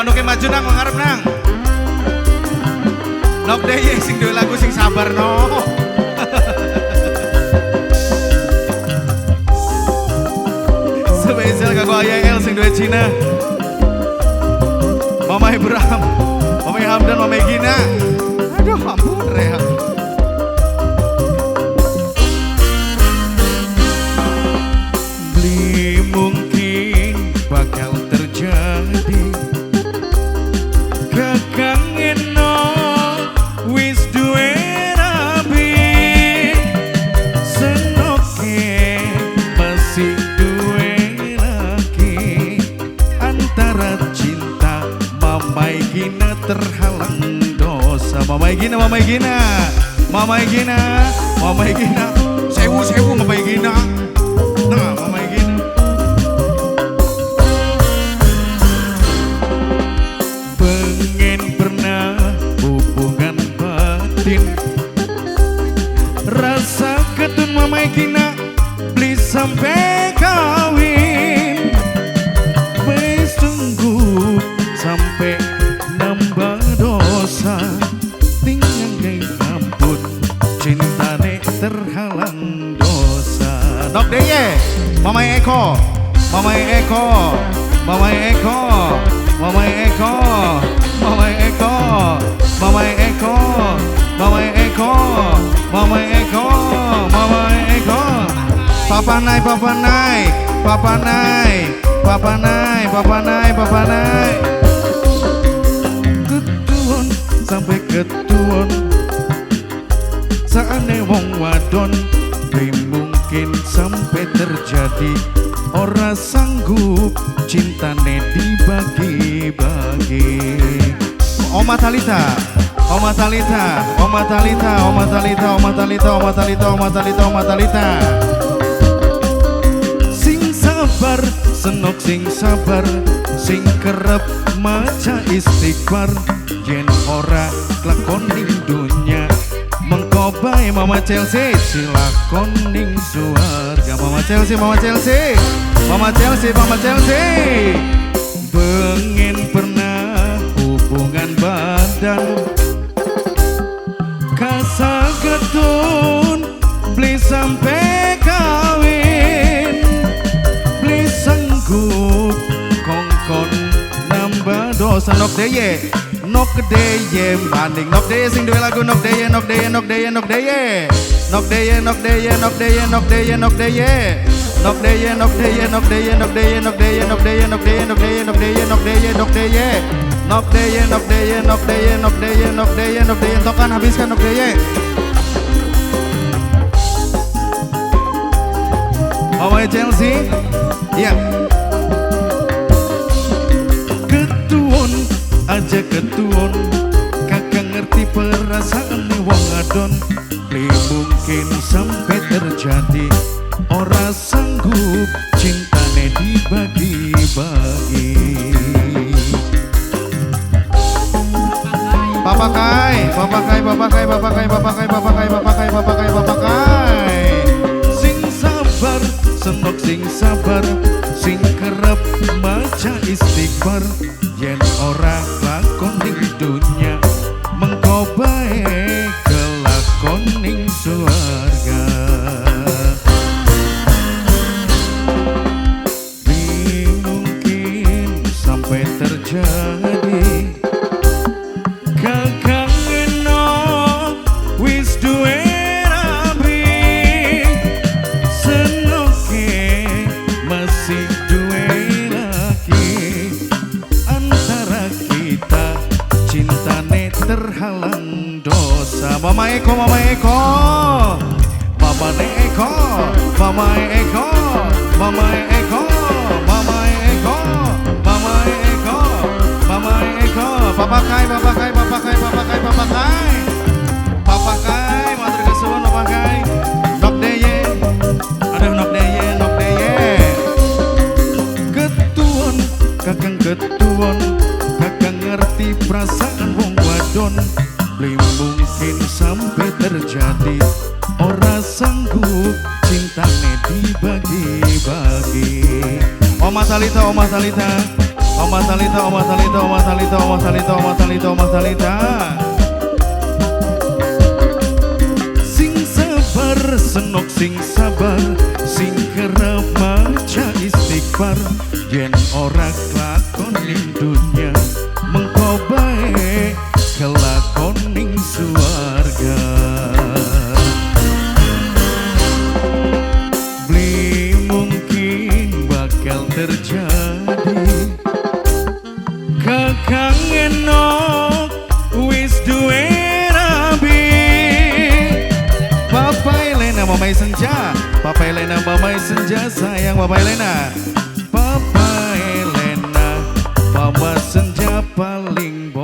manuke maju nang ngarep nang. Nok deye sing duwe lagu sing sabar no. Spesial kanggo Ayah El sing duwe Cina. Mama Ibrahim, Mama Hamdan, Mama Gina. Aduh ampun rehat. Beli mungkin bakal terjadi. Kakangeno wis duwe rabi. Senoke masih duwe lagi. Antara cinta Mama Gina terhalang dosa. Mama Gina, Mama Gina, Mama Gina, Mama Gina. Sewu sewu Mama Gina. Nah, Mama Gina. Pengen pernah hubungan batin. Rasa ketun Mama Gina beli sampai kawin. Wis tunggu sampai nambah dosa. Tinggal geng ampun cintane terhalang dosa. Nok deye, Mama Eko, Mama Eko, Mama Eko, Mama Eko, Mama Eko, Mama Eko, Mama Eko, Mama Eko, Mama Eko. Papa nai, papa nai, papa nai, papa nai, papa nai, papa nai. Ketuon sampai ketuon, saane wong wadon, beli mungkin sampai terjadi. Ora sanggup cintane dibagi-bagi. Oma Talita, Oma Talita, Oma Talita, Oma Talita, Oma Talita, Oma Talita, Oma Talita, Oma Talita. Sing sabar, senok sing sabar, sing kerep maca istighfar. Yen ora kelakon ning dunya, mengko bae Mama Chelsea silakon ning suarga. Mama Chelsea, Mama Chelsea, Mama Chelsea, Mama Chelsea. Pengen pernah hubungan badan, kasagetun beli sampai kawin. Beli sanggup kongkon nambah dosa. Nok deye, nok deye maning. Nok deye sing duwe lagu. Nok deye, nok deye, nok deye, nok deye. Nok deye, nok deye, nok deye, nok deye, nok deye. Nok deye, nok deye, nok deye, nok deye, nok deye, nok deye, nok deye, nok deye, nok deye, nok deye, nok deye. Nok deye, nok deye, nok deye, nok deye, nok deye, nok deye. Tokan habiskan nok deye. Mama Chelsea, iya. Ketuon aja ketuon, kakak ngerti perasaan wong adon. Beli mungkin sampai terjadi, ora sanggup cintane dibagi-bagi. Papa Kai, Papa Kai, Papa Kai, Papa Kai, Papa Kai, Papa Kai, Papa Kai, Papa Kai, Papa Kai. Sing sabar, senok sing sabar, sing kerep maca istighfar. Yen ora lakon ning dunya, mengko bae kelakon ning suarga. Beli mungkin sampai terjadi. Kakangeno wis duwe rabi. Senoke masih duwe lagi. Antara kita cintane terhalang dosa. Mama Eko, Mama Eko, Mama Eko, Mama Eko, Mama Eko, Mama Eko, Mama Eko, Mama Eko. Papa Kai, Papa Kai, Papa Kai, Papa Kai, Papa Kai, Papa Kai, matur kesuwun Papa Kai. Nok deye, aduh nok deye, nok deye. Ketuon, kakang ketuon, kakang ngerti perasaan wong wadon. Beli mungkin sampai terjadi, ora sanggup cintane dibagi-bagi. Oma Talita, Oma Talita, Oma Talita, Oma Talita, Oma Talita, Oma Talita, Oma Talita, Oma Talita. Sing sabar senok sing sabar, sing kerep maca istighfar, yen ora kelakon ning dunya mengko bae kelakon ning suwarga. Beli mungkin bakal terjadi Kakang Enok wis duwe rabi. Papa Elena Mamai Senja, Papa Elena Mamai Senja, sayang Papa Elena. Papa Elena Mama Senja paling